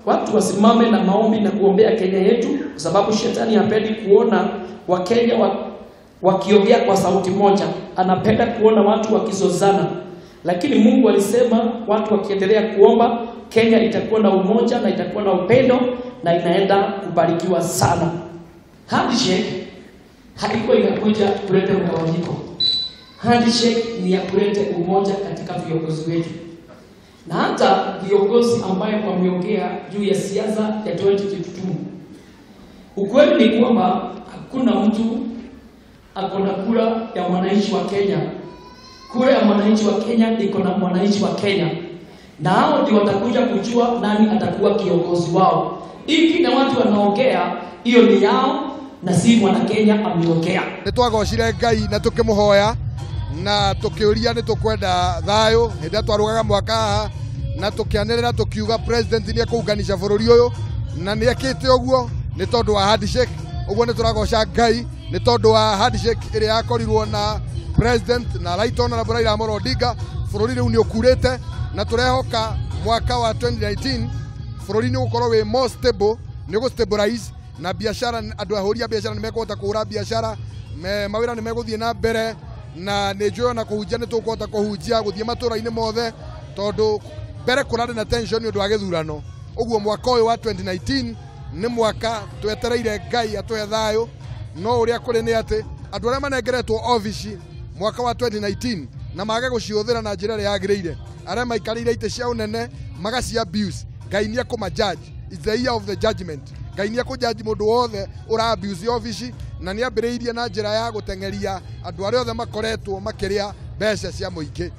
Watu wasimame na maombi na kuombea Kenya yetu, kwa sababu shetani hapendi kuona Wakenya wakiongea kwa sauti moja, anapenda kuona watu wakizozana. Lakini Mungu alisema watu wakiendelea kuomba, Kenya itakuwa na umoja na itakuwa na upendo na inaenda kubarikiwa sana. Handshake haikuwa inakuja kuleta mgawanyiko. Handshake ni ya kuleta umoja katika viongozi wetu, na hata viongozi ambayo wameongea juu ya siasa ya 2022. Ukweli ni kwamba hakuna mtu ako na kura ya mwananchi wa Kenya. Kura ya mwananchi wa Kenya iko na mwananchi wa Kenya, na hao ndio watakuja kujua nani atakuwa kiongozi wao. Hiki na watu wanaongea, hiyo ni yao na si mwana Kenya ameongea. Nĩ twagocire Ngai na tũkĩmũhoya na tũkĩũria nĩ tũkwenda thayũ hĩndĩ ĩrĩa twarũgaga mwaka haha, na tũkĩanĩrĩra tũkiuga president nĩ ekũunganisha bũrũri ũyũ, na nĩ ekĩte ũguo nĩ tondũ wa handshake. Ũguo nĩ tũragoca Ngai nĩ tondũ wa handshake ĩrĩa yakorirwo na president na Right Honorable Raila Amolo Odinga. Bũrũri rĩu nĩ ũkurĩte na tũrehoka mwaka wa 2019 bũrũri nĩ ũgũkorwo wĩ more stable, nĩ ũgũ stabilize na biashara, andũ ahũri a biashara nĩ mekũhota kũhũra biashara, mawĩra nĩ megũthiĩ na mbere, na nĩ njũĩ ona kũhunjia nĩ tũkũhota kũhunjia gũthiĩ matũra-inĩ mothe, tondũ mbere kũrarĩ na tension nĩ ũndũ wa gĩthurano. Ũguo mwaka ũyũ wa 2019 nĩ mwaka twetereire Ngai atũhe thayũ, no ũrĩa kũrĩ nĩ atĩ andũ arĩa manengeretwo obici mwaka wa 2019 na mage gũcihũthĩra na njĩra ĩrĩa yagĩrĩire, arĩa maikarĩire itĩ cia ũnene magaci abuse, Ngai nĩ ekũma judge. It's the year of the judgment. Ngai nĩ ekũjudge mũndũ wothe ũra abuse obici, na nĩ ambĩrĩirie na njĩra ya gũteng'eria andũ arĩa othe makoretwo makĩrĩa mbeca cia mũingĩ.